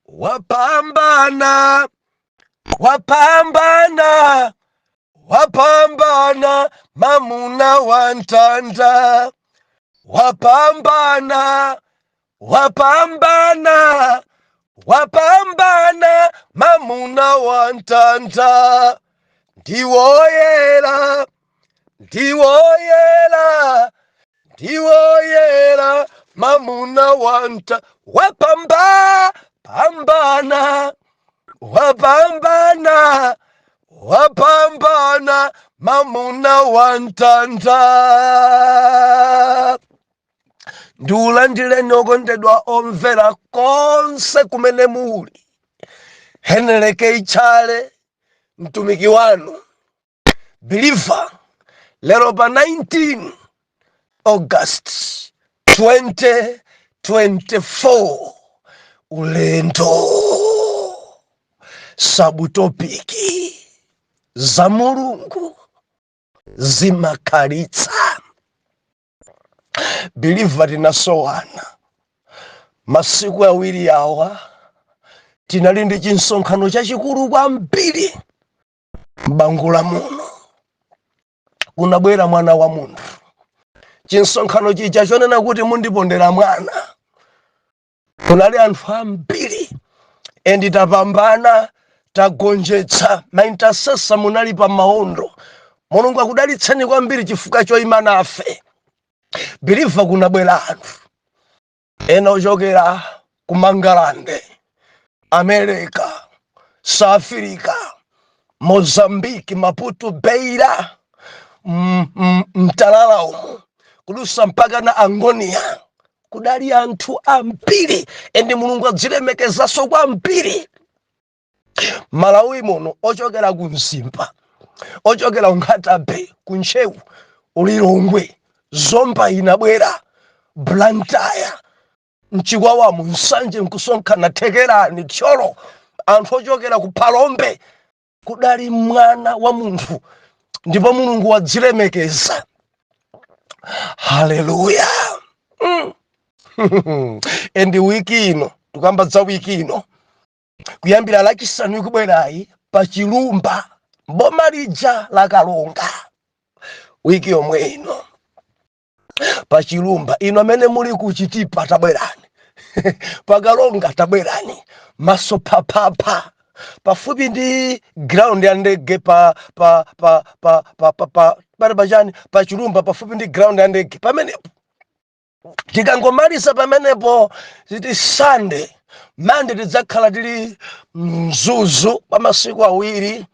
Wapambana, wapambana, wapambana, mamuna wantanda. Wapambana, wapambana, wapambana, mamuna wantanda. Ndiwoyera, ndiwoyera, ndiwoyera, mamuna wanta. Wapamba, pambana, wapambana, wapambana, mamuna wantanda. Ndiulandireni okondedwa omvera konse kumene muli. Henry K Chale, mtumiki wanu believer, lero pa 19 August 2024, ulendo subtopic za Mulungu zimakhalitsa. Believer, tinasowana masiku 2 awa. Tinali ndi chinsonkhano chachikulu kwambiri m'Bangula muno. Kunabwera mwana wa munthu. Chinsonkhano chija chonena kuti mundipondera mwana, kunali anthu ambiri and tapambana, tagonjetsa. Ma intercessor munali pa maondo, Mulungu akudalitseni kwambiri chifukwa choima nafe. Believer, kunabwera anthu ena ochokera ku Mangalande, America, South Africa, Mozambique, Maputo, Beira, Mtalala umu, kudusa mpaka na Angonia. Kudali anthu ambiri and Mulungu adzilemekezaso kwambiri. Malawi muno, ochokera ku Mzimba, ochokera ku Nkhata Bay, ku Ntcheu, Ulilongwe, Zomba inabwera, Blantyre, mChikwawamu, Nsanje, nkusonkhana, Thekerani, Thyolo, anthu ochokera ku Phalombe. Kudali mwana wa munthu ndipo Mulungu wadzilemekeza. Haleluya! And wiki ino, tikamba za wiki ino, kuyambira Lachisanu ikubwerayi pa Chilumba, boma lija la Kalonga. Wiki yomwe ino pa Chilumba ino, amene muli ku Chitipa tabwerani, pakalonga tabwerani, maso phaphapha, pafupi ndi ground ya ndege, pa pa pa pa pa pa pa pali pachani, pa Chilumba, pafupi ndi ground ya ndege pamenepo. Tikangomaliza pamenepo, titi Sunday, Monday tidzakhala tili Mzuzu kwa masiku 2,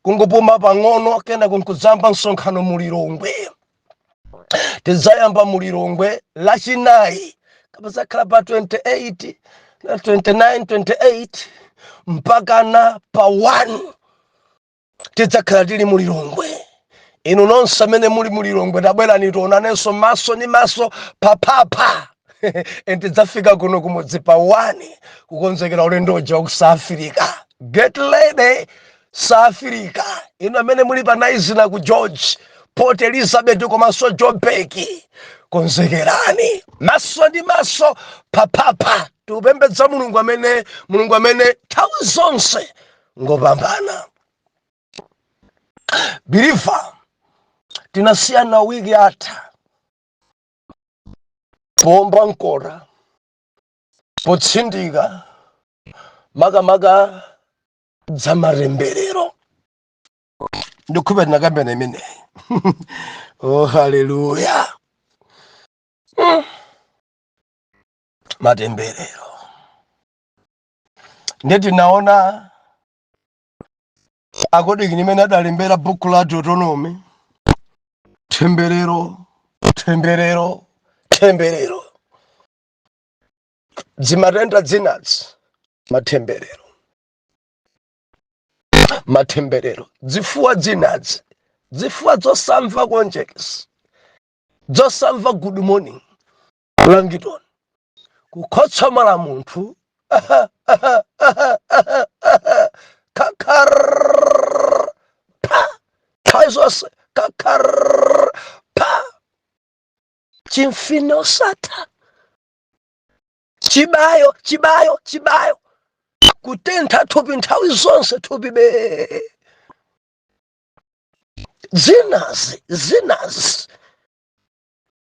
kungopuma pang'ono, kena kunkudzamba msonkhano muLilongwe. Tidzayamba muLilongwe Lachinayi, kapazakhala pa 28 na 29, 28 mpaka na pa 1 tidzakhala tili muLilongwe. Inu nonse amene muli muLilongwe tabwerani, tionanenso maso ni maso, paphapha. And tidzafika kuno kumudzi pa 1, kukonzekera ulendo uja wa ku South Africa. Get ready, South Africa. Inu amene muli pa Naizina, ku George, Port Elizabeth komanso Joburg, konzekerani, maso ndi maso, paphapha. Tikupembedza Mulungu amene, Mulungu amene nthawi zonse ngopambana. Believer, tinasiyana wiki yatha pomba mkota, potsindika makamaka dzamatemberero. Ndikhupa tinakambana imeneyi. Oh, haleluya! Matemberero ndiye tinaona according limene adalembera buku la Deuteronomy, temberero, temberero, temberero, zimatenda dzinazi, matemberero, matemberero, zifuwa dzinazi, zifuwa zosamva konjekesi, zosamva good morning Langton, kukhotsomola munthu, kakar pa, nthawi zonse kakar pa, chimfine osatha, chibayo, chibayo, chibayo. Kutentha thupi nthawi zonse, thupi be. Zinazi zinazi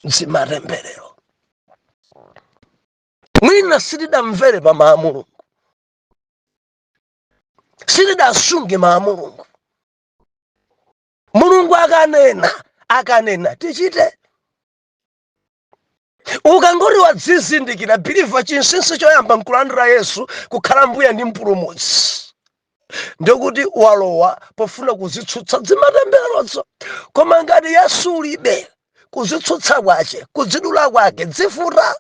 zimatemberero. Mwina sitidamvere pa mawu a Mulungu, sitidasunge mawu a Mulungu. Mulungu akanena, akanena tichite. Ukangoti wadzizindikira, believer, chinsinsi choyamba nkulandira Yesu kukhala Mbuye ndi Mpulumutsi, ndikuti walowa pofuna kuzitsutsa zimatembererozo. Koma ngati Yesu ulibe, kuzitsutsa kwache, kudzidula kwake dzifuta.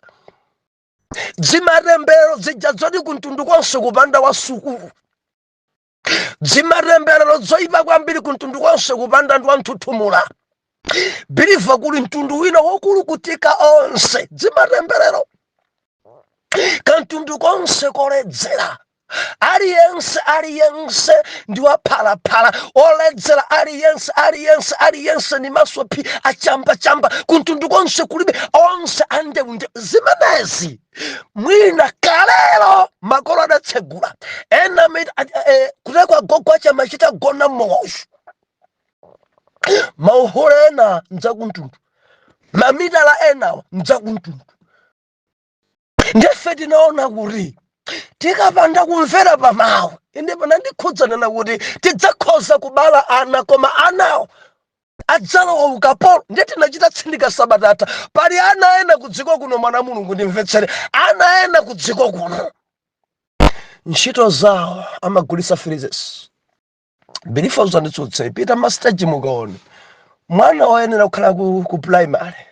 Dzimatemberero zija zoti kumtundu konse kupanda wa sukulu, dzimatemberero zoyipa kwambiri, kumtundu konse kupanda ndi wanthuthumula, believer, kuli mtundu wina wokulukutika onse. Dzimatemberero kamtundu konse koledzera, aliyense aliyense ndi waphalaphala oledzera, aliyense aliyense aliyense ni masopi achambachamba, kumtundu konse kulibe, onse andeunde. Zimenezi mwina kalelo makolo adatsegula ena kutekwa agogo achamachita gona mmoyo, mauhule ena mdzakumtundu, mamitala enawa mdzakumtundu. Ndefe tinaona kuti tikapanda kumvera pa mawu, inde panandikhudzanena kuti tidzakhoza kubala ana, koma anawo adzalowa ukapolo. Ndiye tinachita tsindika sabatata, pali ana ena ku dziko kuno. Mwana Mulungu, ndimvetsere, ana ena ku dziko kuno ntchito zawo amagulisa freezers. Believer, uzanditsutse, pita ma stage mukaone mwana woyenera kukhala ku primary,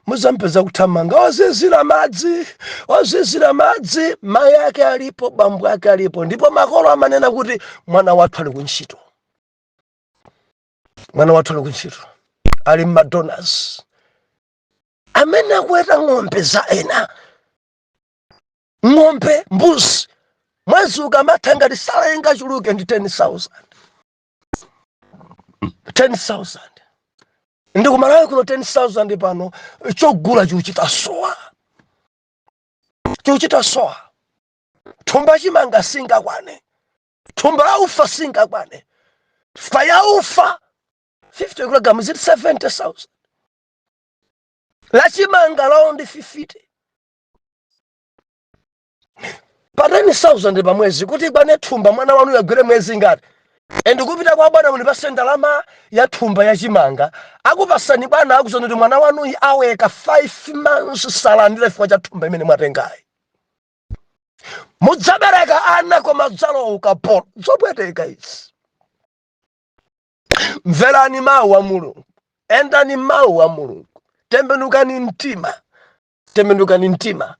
muzampeza kuthamanga, ozizira madzi, ozizira madzi. Mayi ake alipo, bambo ake alipo, ndipo makolo amanena kuti mwana wathu ali kuntchito, mwana wathu ali kuntchito, ali mmadonors, amene akuweta ng'ombe za ena, ng'ombe, mbuzi. Mwezi ukamatha, ngati salary ingachuluke ndi 10,000, 10,000. Ndi kumalawi kuno 10,000 pano chogula chikuchita sowa, chikuchita sowa. Thumba chimanga singakwane, thumba la ufa singakwane. Fa ya ufa 50 kg ziti 70,000, la chimanga lawo ndi 50. Pa 10,000 pa mwezi kuti ikwane thumba, mwana wanu yagwere mwezi ngati? And kupita kwa bwana, "Mundipase ndalama ya thumba ya chimanga," akupasani bwana, akuzani kuti mwana wanuyi aweka 5 months salandira chifukwa cha thumba imene mwatengayi. Mudzabereka ana koma dzalowa ukapolo. Zopweteka izi. Mverani mawu a Mulungu, endani mawu a Mulungu, tembenukani mtima, tembenukani mtima.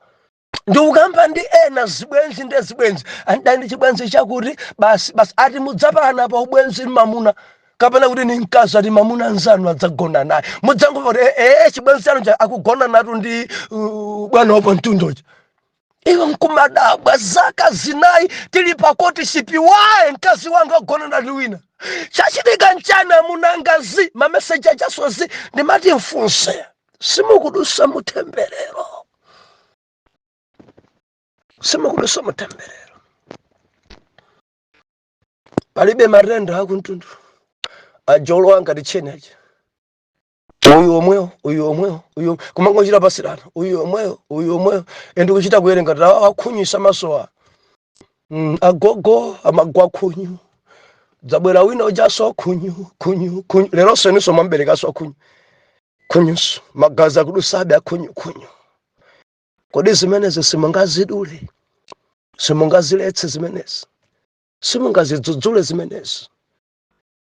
Ndikukamba ndi ena zibwenzi ndi zibwenzi, andani ndi chibwenzi chakuti basi basi, ati mudzapana pa ubwenzi mamuna kapena kuti ni mkazi, ati mamuna nzanu adzagona naye. Mudzangomva kuti chibwenzi chanu akugona natu ndi bwana wapo mtundochi. Iwe nkumadabwa, zaka 4 tili pakoti sipiwaye, mkazi wanga agona nati wina, chachitika nchani? Amunangazi mameseji achasozi. Ndimati mfunse, simukudusa mutemberero? Simukudusa mutemberero? Palibe matenda akumtundu ajolo anga ticheni aja, uyu omweyo, uyu omweyo, uyu kumangochita pasirana, uyu omweyo, uyu omweyo, and kuchita kuwerenga kuti akhunyisa masowa. Agogo amagwa khunyu, dzabwera wina ujaso khunyu khunyu khunyu. Lero seninso mwamberekaso khunyu khunyuso, magazi akudusabe akhunyu khunyu. Kodi zimenezi simungazidule? Simungaziletse zimenezi? Simungazidzudzule zimenezi?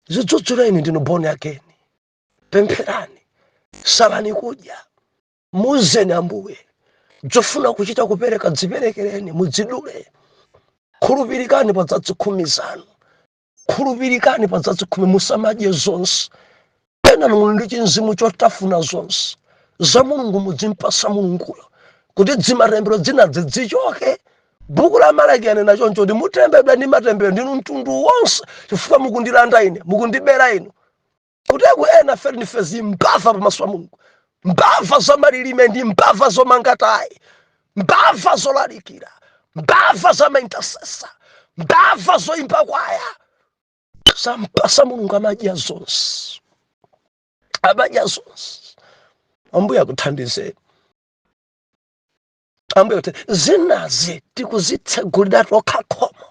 Zidzudzuleni, ndinu born again. Pempherani, salani kudya, muzeni Ambuye. Zofuna kuchita kupereka, dziperekereni, mudzidule. Khulupirikani pa zachikhumi zanu, khulupirikani pa zachikhumi. Musamadye zonse. Ena muli ndi chinzimu chotafuna zonse. Za Mulungu mudzimpasa Mulunguyo kuti dzimatembero dzina dzichoke. Buku la Malaki anena choncho kuti mutembedwa ndi matembero ndinu mtundu wonse chifukwa mukundilanda ine, mukundibera inu. Kuteko ena fe ndife zimbava pamaso pa Mulungu, mbava za malilime ndi mbava zomanga tayi, mbava zolalikira, mbava za ma intercessor. Mbava zoimba kwaya sampasa Mulungu, amadya zonse, amadya zonse. Ambuye akuthandizeni, Ambuye kuti zinazi tikuzitsegulira tokha khomo,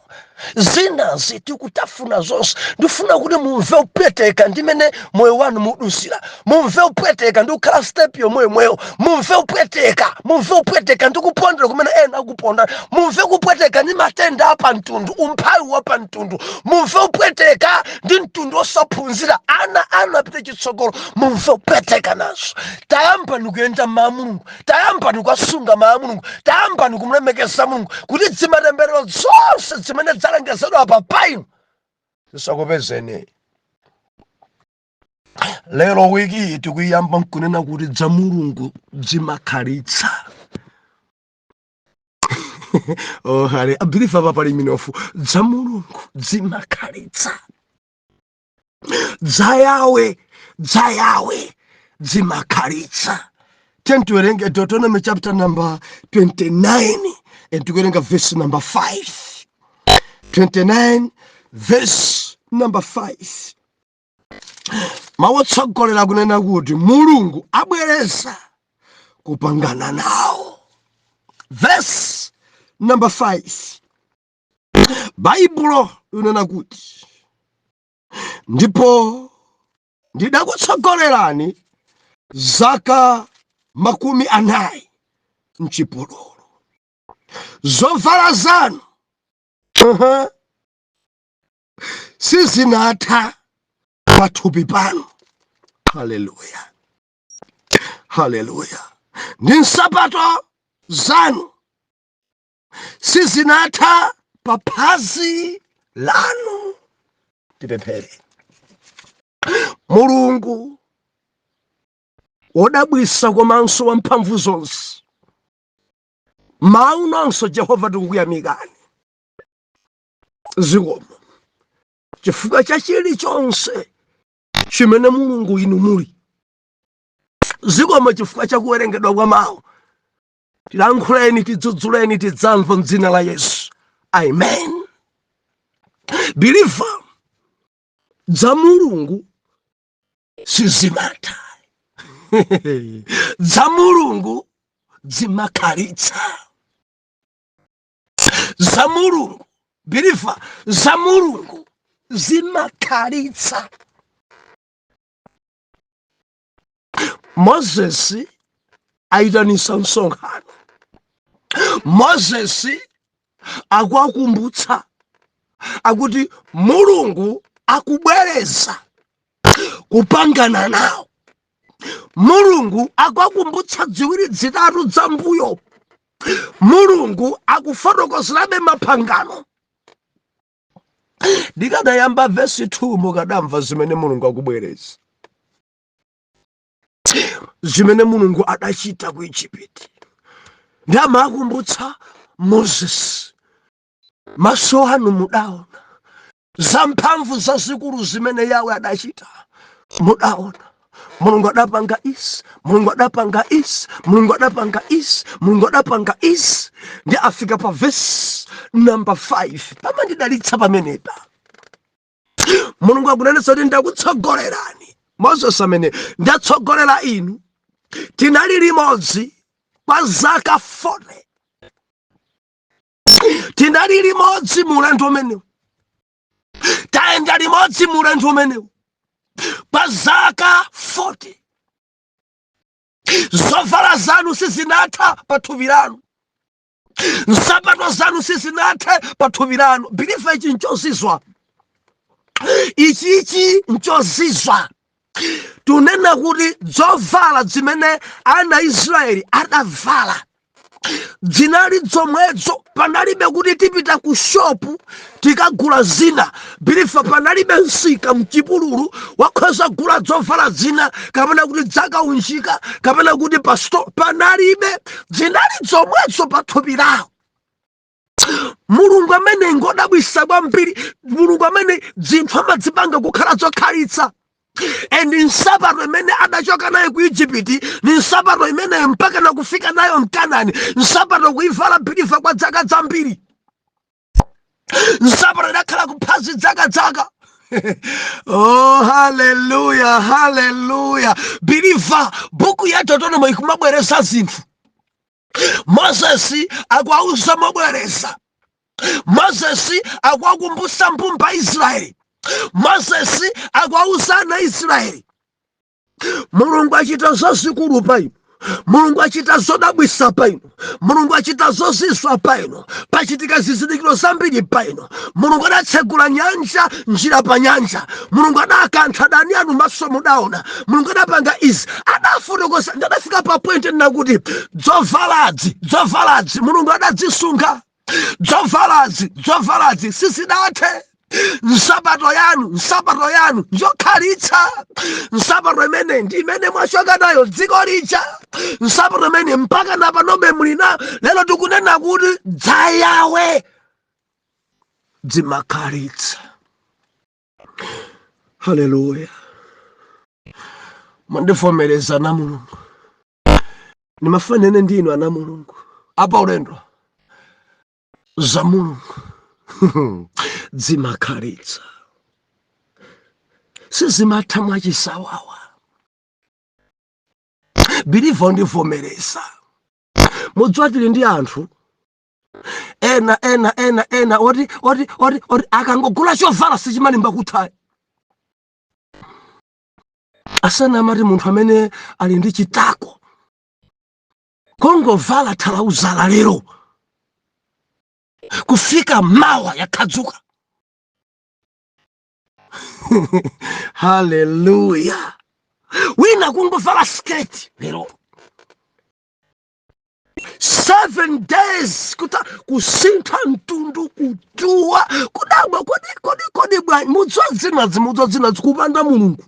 zinazi tikutafuna zonse. Ndifuna kuti mumve upweteka ndimene moyo wanu mudusira, mumve upweteka ndi kukhala step yomweyomweyo, mumve upweteka, mumve upweteka ndi kupondera kumene ena akuponda, mumve kupweteka ndi matenda apamtundu, umphawi wa pamtundu, mumve upweteka ndi mtundu osaphunzira, ana anu apite chitsogolo, mumve upweteka nazo. Tayambani kuyenda mmawu a Mulungu, tayambani kuwasunga mawu a Mulungu, tayambani kumulemekeza Mulungu, kuti dzimatemberero zonse zimene zalengezedwa apa painu zisakupezeni. Lero wiki iyi tikuyamba nkunena kuti dza Mulungu zimakhalitsa. Oh, hale a believer, apa pali minofu. Dza Mulungu zimakhalitsa, dza Yawe, dza Yawe zimakhalitsa. Tiyeni tiwerenge Deuteronomy chapter number 29 and tikuwerenga verse number 5. 29 verse number 5, mawu otsogolera kunena kuti Mulungu abwereza kupangana nawo. Verse number 5, Baibulo linena kuti, "Ndipo ndidakutsogolerani zaka 40 mchipululu, zovala zanu sizinatha pathupi panu." Haleluya, haleluya! "Ndi nsapato zanu sizinatha pa phazi lanu." Tipemphere. Mulungu wodabwisa komanso wamphamvu zonse, mawu nonso Jehova, tikukuyamikani, zikomo chifukwa cha chilichonse chimene Mulungu inu muli. Zikomo chifukwa cha kuwerengedwa kwa mawu. Tilankhuleni, tidzudzuleni, tidzamva mdzina la Yesu, amen. Believer, dza Mulungu sizimatha, dza Mulungu zimakhalitsa. Za Mulungu, believer, za Mulungu zimakhalitsa. Moses ayitanisa msonkhano. Moses akuwakumbutsa, akuti Mulungu akubwereza kupangana nawo. Mulungu akuwakumbutsa ziwiri zitatu za mbuyo. Mulungu akufotokozerabe mapangano. Ndikadayamba vesi 2, mukadamva zimene Mulungu akubwereza, zimene Mulungu adachita ku Igupti. Ndi amakumbutsa Moses, maso anu mudaona zamphamvu zazikulu zimene Yawe adachita, mudaona Mulungu adapanga isi, Mulungu adapanga isi, Mulungu adapanga isi, Mulungu adapanga isi. Ndi afika pa vesi number 5, pamandidalitsa pamenepa. Mulungu akunenetsa kuti ndakutsogolerani, Moses amene ndatsogolera inu, tinali limodzi kwa zaka 40, tinali limodzi mu ulendo umenewu, tayenda limodzi mu ulendo umenewu kwa zaka 40. Zovala zanu sizinatha pa thupi lanu, nsapato zanu sizinathe pa thupi lanu. Believer, ichi nchozizwa, ichichi nchozizwa. Tunena kuti zovala zimene ana Israeli adavala zinali zomwezo. Panalibe kuti tipita ku shopu tikagula zina. Believer, panalibe msika mchipululu wakhoza gula zovala zina, kapena kuti dzakaunjika, kapena kuti pa store, panalibe. Zinali zomwezo pa thupi lawo. Mulungu amene ngodabwisa kwambiri, Mulungu amene zinthu amadzipanga kukhala zokhalitsa. And nsapato imene adachoka nayo ku Igupti ni nsapato imeneyo mpaka nakufika nayo mKanani. Nsapato kuivala, believer, kwa zaka zambiri. Nsapato idakhala kuphazi dzakadzaka. Oh, haleluya, haleluya! Believer, buku ya Deuteronomy ikumabwereza zinthu. Mozesi akuauza mobwereza, Mozesi akuwakumbutsa mbumba Israeli, Mozesi akuauza ana Israeli, Mulungu achita zazikulu pa inu, Mulungu achita zodabwisa pa inu, Mulungu achita zozizwa pa inu, pachitika zizindikiro zambiri pa inu. Mulungu adatsegula nyanja, njira pa nyanja. Mulungu adakantha adani anu, maso mudaona. Mulungu adapanga izi, adafotokoza. Ndadafika pa point nakuti dzovaladzi, dzovaladzi Mulungu adadzisunga, dzovalazi, dzovalazi sizidathe. Nsapato yanu, nsapato yanu njokhalitsa. Nsapato imene ndi imene mwachoka nayo dziko lija, nsapato imene mpaka napanobe muli nayo lero. Tikunena kuti dzayawe dzimakhalitsa. Haleluya! Mwandivomereza na Mulungu, ndimafanene ndinu ana Mulungu apa ulendo. Za Mulungu dzimakhalitsa, sizimatha mwachisawawa. Believer, ndivomereza. Mudziwa tili ndi anthu ena ena ena ena oti akangogula chovala sichimalimba kuthayi. Asana amati munthu amene ali ndi chitako kongovala thalauzala lero, kufika mawa yakhadzuka. Haleluya! Wina kungovala sketi lero, 7 days kuta kusintha mtundu, kutuwa, kudabwa, kodi kodi kodi bwanji? Mudziwa zinazi, mudziwa zinazi kupanda Mulungu.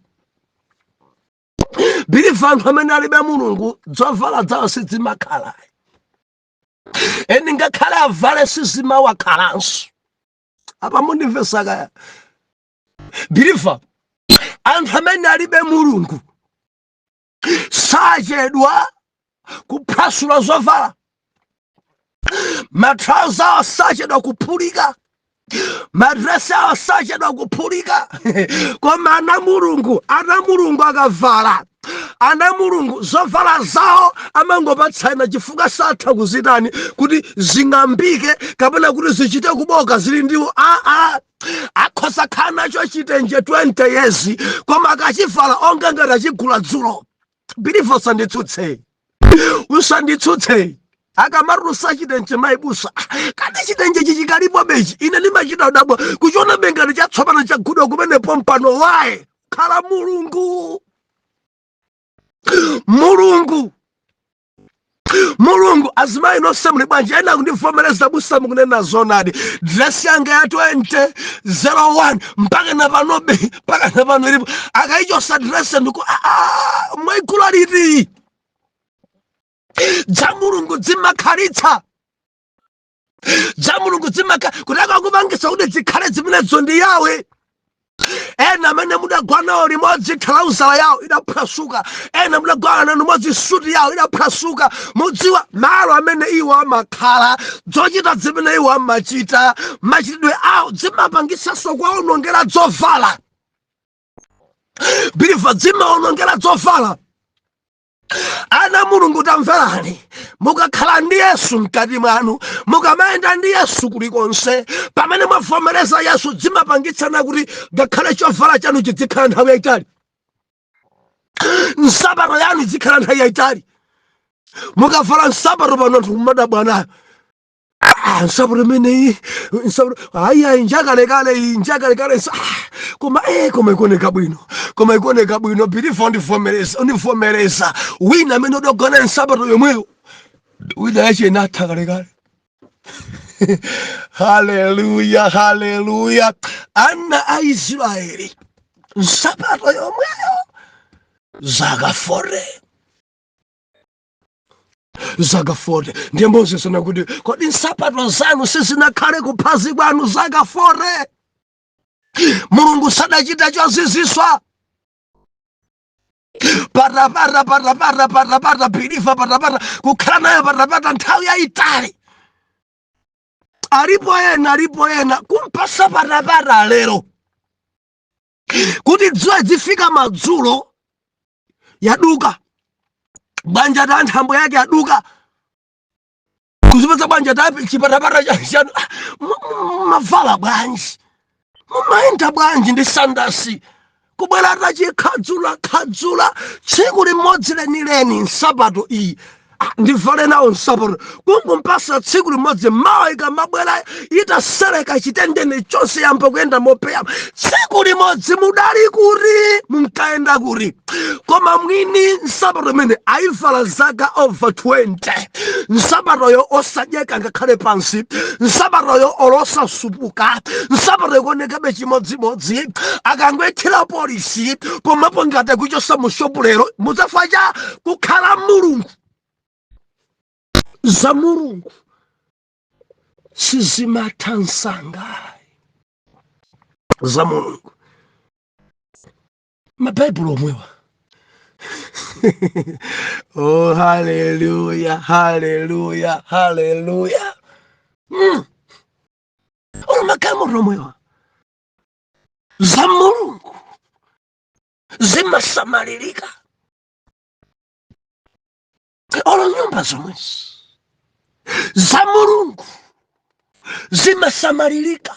Believer, anthu amene alibe Mulungu zovala zawo sizimakhala, eni ngakhale avale sizimawakhalanso. Apa mundimvesa kaya? Believer, anthu amene alibe Mulungu sachedwa kuphwasula zovala, matrauza awo sachedwa kuphulika, madresi awo sachedwa kuphulika. Koma ana Mulungu, ana Mulungu akavala, ana Mulungu zovala zawo amangopatsana chifukwa satha kuzitani kuti zing'ambike kapena kuti zichite kuboka zili ndiwo. Aa, akhoza khala nacho chitenje 20 years, koma akachivala onga ngati achigula dzulo. Believer, usanditsutse, usanditsutse. Akamati chitenje mayibusa, kati chitenje chichikalipo bechi, ine ndimachita kudabwa kuchiona bengati chatsopano chagudwa kumenepo mpano. Waye khala Mulungu, Mulungu, Mulungu. Azimayi nonse muli bwanji? Ena kundivomereza, busa mukunena zonadi, dress yanga ya 2001 mpaka napanobe, mpaka napano ilipo. Akaichosa dress ndiku mwaigula liti? Dza Mulungu dzimakhalitsa, dza Mulungu dzimakha kuti akakupangisa kuti zikhale zimenezo ndi yawe. Ena amene mudagwanawo limodzi, thalauzala yawo idaphwasuka. Ena mudagwana nanu limodzi, suti yawo idaphwasuka. Mudziwa malo amene iwo amakhala, zochita zimene iwo amachita, machitidwe awo zimapangisanso kuwaonongera zovala. Believer, zimaonongera zovala. Ana Mulungu, tamverani, mukakhala ndi Yesu mkati mwanu, mukamayenda ndi Yesu kulikonse, pamene mwavomereza Yesu, zimapangitsana kuti ngakhale chovala chanu chizikhala nthawi yayitali, nsapato yanu izikhala nthawi yayitali. Mukavala nsapato pano, anthu kumadabwa nayo. Ah, nsapato imeneyi, nsapato ayi ayi, njakalekale iyi, njakalekale. Koma koma ikuoneka bwino, koma ikuoneka bwino. Believer, undivomereza, undivomereza. Wina amene udagona nsapato yomweyo, wina yachena atha kalekale. Haleluya, haleluya! Ana a Israeli nsapato yomweyo zaka 40, zaka 40. Ndiye Moses anakuti, kodi nsapato zanu sizinakhale kuphazi kwanu zaka 40? Mulungu sadachita choziziswa? Patapata, patapata, patapata, believer, patapata kukhala nayo patapata nthawi yayitali. Alipo ena, alipo ena kumpasa. Kumpasa patapata lero kuti dzuwa zifika madzulo yaduka bwanja ta nthambo yake yaduka, kuzipeza bwanja ta chipatapata chanu. Ah, mavala bwanji, mumayenda bwanji ndi sandasi kubwera tachikhadzula khadzula tsiku limodzi lenileni? Nsapato iyi, ah, ndivale nawo nsapato, kungumpasa tsiku limodzi, mawa ikamabwera itasereka chitendene chonse, yamba kuyenda mopeya. Tsiku limodzi mudali kuti, munkayenda kuti? Koma mwini nsapato imene ayivala zaka over 20, nsapatoyo osadyeka ngakhale pansi, nsapatoyo olosasupuka, nsapato ikuonekabe chimodzimodzi. Akangoithira polisi pomwepo ngati kuchosa mu shopu lero, mudzafa cha kukhala Mulungu. Za Mulungu sizimatha msanga, za Mulungu. Mabaibulo omwewa, oh haleluya, haleluya, haleluya! Olo magalimoto omwewa, za Mulungu zimasamalirika. Olo nyumba zomwezi, za Mulungu zimasamalirika.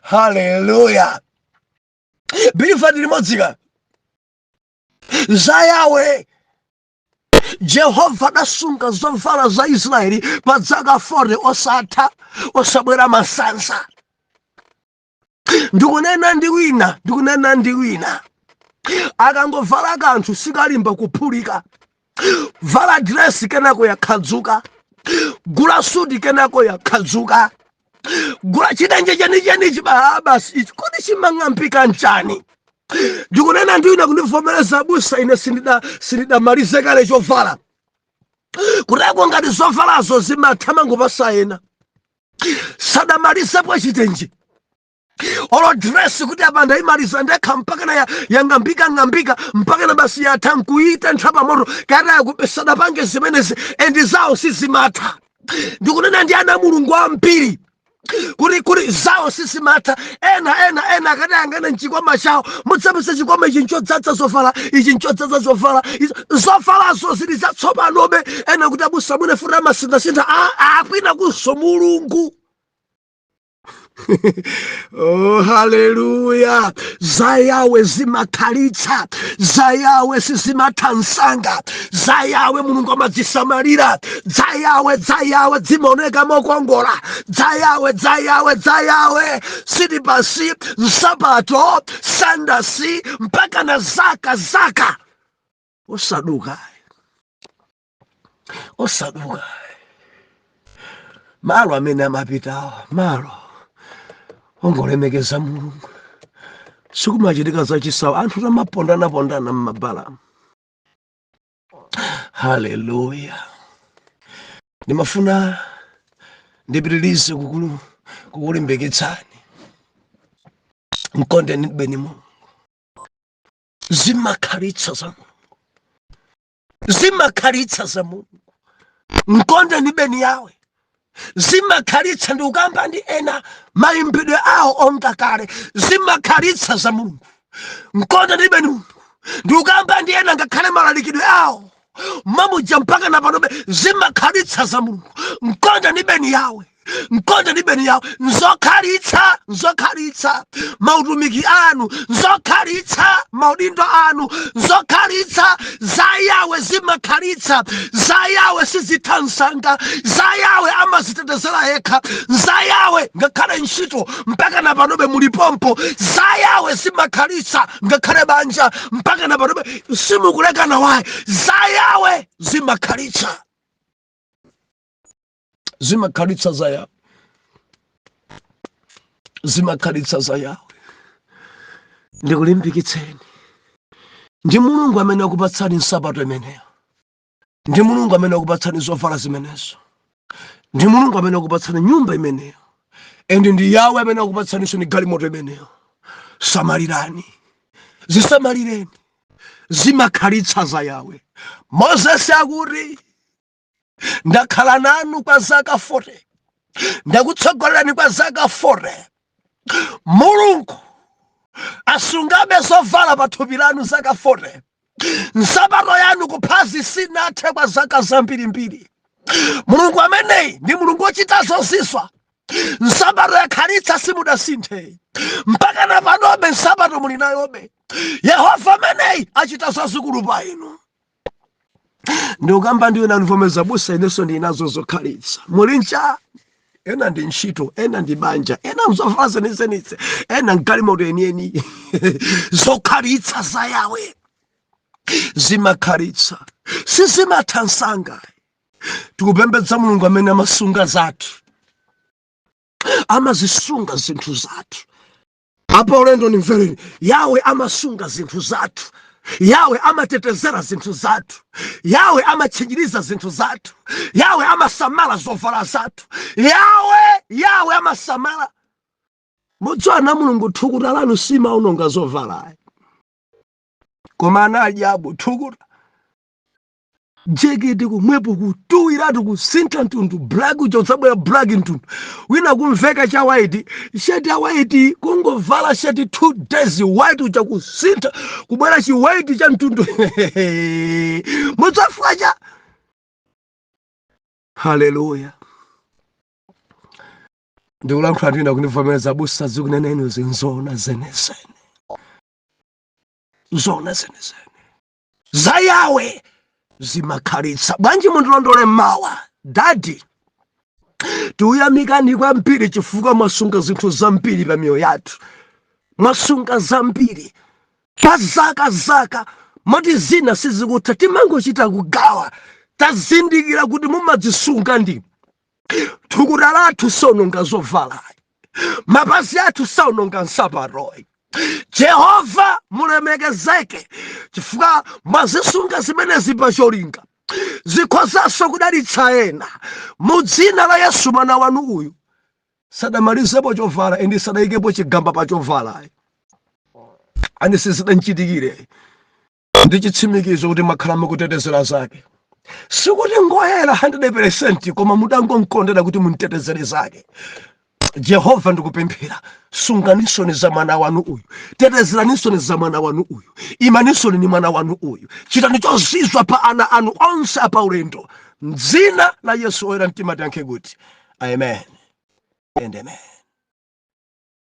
Haleluya! Believer, limodzika za Yawe Jehova adasunga zovala za Israeli pa zaka 40 osatha, osabwera masanza. Ndikunena ndi wina, ndikunena ndi wina, akangovala kanthu sikalimba kuphulika. Vala dresi kenako yakhadzuka, gula suti kenako yakhadzuka, gula chitenje chenicheni chiba basi ichi, kodi chimang'ampika nchani? Ndikunena ndi wina kundivomereza, abusa, ine sindidamalize kale chovala kuteko ngati zovalazo zimathamangopasa ena, sadamalizepo chitenje olo dress kuti apa ndayimaliza ndekha, mpaka na yang'ambika ng'ambika mpaka na basi yatha nkuita nthapa moto kata yakupe, sadapange zimenezi and zawo sizimatha. Ndikunena ndi ana Mulungu ambiri kuti zawo sizimatha. Ena akati angane mchikwama chawo, mudzapeza chikwama ichi nchodzaza zovala, ichi nchodzaza zovala. Zovalazo zili zatsopanobe. Ena kuti, abusa, mwine futi amasinthasintha akwina kunso Mulungu. Oh haleluya! Za Yawe zimakhalitsa, za Yawe sizimatha msanga, za Yawe Mulungu amazisamalira. Za Yawe, za Yawe zimaoneka mokongola. Za Yawe, za Yawe, za Yawe silipasi, nsapato, sandasi, mpaka na zaka zaka osaduka, osaduka. Malo amene amapitawo, malo ongolemekeza Mulungu, sikumachitika zachisawa, anthu tamapondana-pondana m'mabala. Haleluya! Ndimafuna ndipitirize kukulimbikitsani, mkondeni beni Mulungu. Zimakhalitsa za Mulungu, zimakhalitsa za Mulungu. Mkondeni beni Yawe, zimakhalitsa. Ndi ukamba ndi ena mayimbidwe awo onga kale, zimakhalitsa za Mulungu. Mkondeni beni Mulungu. Ndi ukamba ndi ena ngakhale malalikidwe awo mamuja mpaka na panobe, zimakhalitsa za Mulungu. Mkondeni beni Yawe, mkondeni beni Yawe, nzokhalitsa, nzokhalitsa mautumiki anu, nzokhalitsa maudindo anu, nzokhalitsa. Za Yawe zimakhalitsa, za Yawe sizitha msanga, za Yawe amazitetezera yekha. Za Yawe ngakhale ntchito mpaka na panobe mulipompo, za Yawe zimakhalitsa. Ngakhale banja mpaka na panobe simukulekana wayi, za Yawe zimakhalitsa, zimakhalitsa. Za Yawe zimakhalitsa, za Yawe. Ndikulimbikitseni ndi Mulungu amene akupatsani nsapato imeneyo, ndi Mulungu amene akupatsani zovala zimenezo, ndi Mulungu amene akupatsani nyumba imeneyo, and ndi Yawe amene akupatsaninso ni galimoto imeneyo. Samalirani, zisamalireni, zimakhalitsa za Yawe. Mozesi akuti, ndakhala nanu kwa zaka 40. Ndakutsogolerani kwa zaka 40. Mulungu asungabe zovala pa thupi lanu zaka 40. Nsapato yanu kuphazi sinathe kwa zaka zambirimbiri. Mulungu ameneyi ndi Mulungu wochita zozizwa. Nsapato yakhalitsa, simudasinthe mpaka na panobe, nsapato muli nayobe. Yehova ameneyi achita zazikulu pa inu. Ndikukamba ndiwe nanivomeza, busa, inenso ndinazo zokhalitsa. Muli ncha ena ndi ntchito, ena ndi banja, ena mzovala zenizenitse, ena mgalimoto enieni. Zokhalitsa za Yawe zimakhalitsa, sizimatha msanga. Tikupembedza Mulungu amene amasunga zathu, amazisunga zinthu zathu. Apa ulendo nimvereni, Yawe amasunga zinthu zathu, Yawe amatetezera zinthu zathu, Yawe amatchinjiriza zinthu zathu, Yawe amasamala zovala zathu, Yawe amasamala. Mudziwa na Mulungu, thukuta lanu simaononga zovala, koma anadyabu thukuta jeketi kumwepo kutuwiratu, kusintha mtundu, black uja udzabwera black mtundu wina, kumveka cha white, sheti ya white, kungovala sheti 2 days, white uja kusintha kubwera chi white cha mtundu mudzafika cha. Haleluya! Ndikulankhula ndina kundivomereza, busa, zikuneneni zinzona zenezene, zona zenezene za Yawe zimakhalitsa. Bwanji mundilondole mawa. Daddy, tiuyamikani kwambiri chifukwa mwasunga zinthu zambiri pa miyoyo yathu. Mwasunga zambiri pa zaka zaka, moti zina sizikutha, timangochita kugawa. Tazindikira kuti mumadzisunga ndi thukuta lathu saononga zovala, mapazi athu saononga nsapatoyi. Jehova, mulemekezeke chifukwa mwazisunga zimenezi pa cholinga, zikhozanso kudalitsa ena. Mu dzina la Yesu, mwana wanu uyu sadamalizepo chovala ende sadayikepo chigamba pa chovala, ani sizidanchitikire. Ndi chitsimikizo kuti mwakhala mukutetezera zake. Sikuti ngoyera 100%, koma mudangomkondera kuti muntetezere zake. Jehova, ndikupemphera, sunganisoni za mwana wanu uyu, tetezeranisoni za mwana wanu uyu, imanisoni ni mwana wanu uyu, chitani chozizwa pa ana anu onse apaulendo. Mdzina la Yesu oyera mtima tiyankhe kuti amen and amen.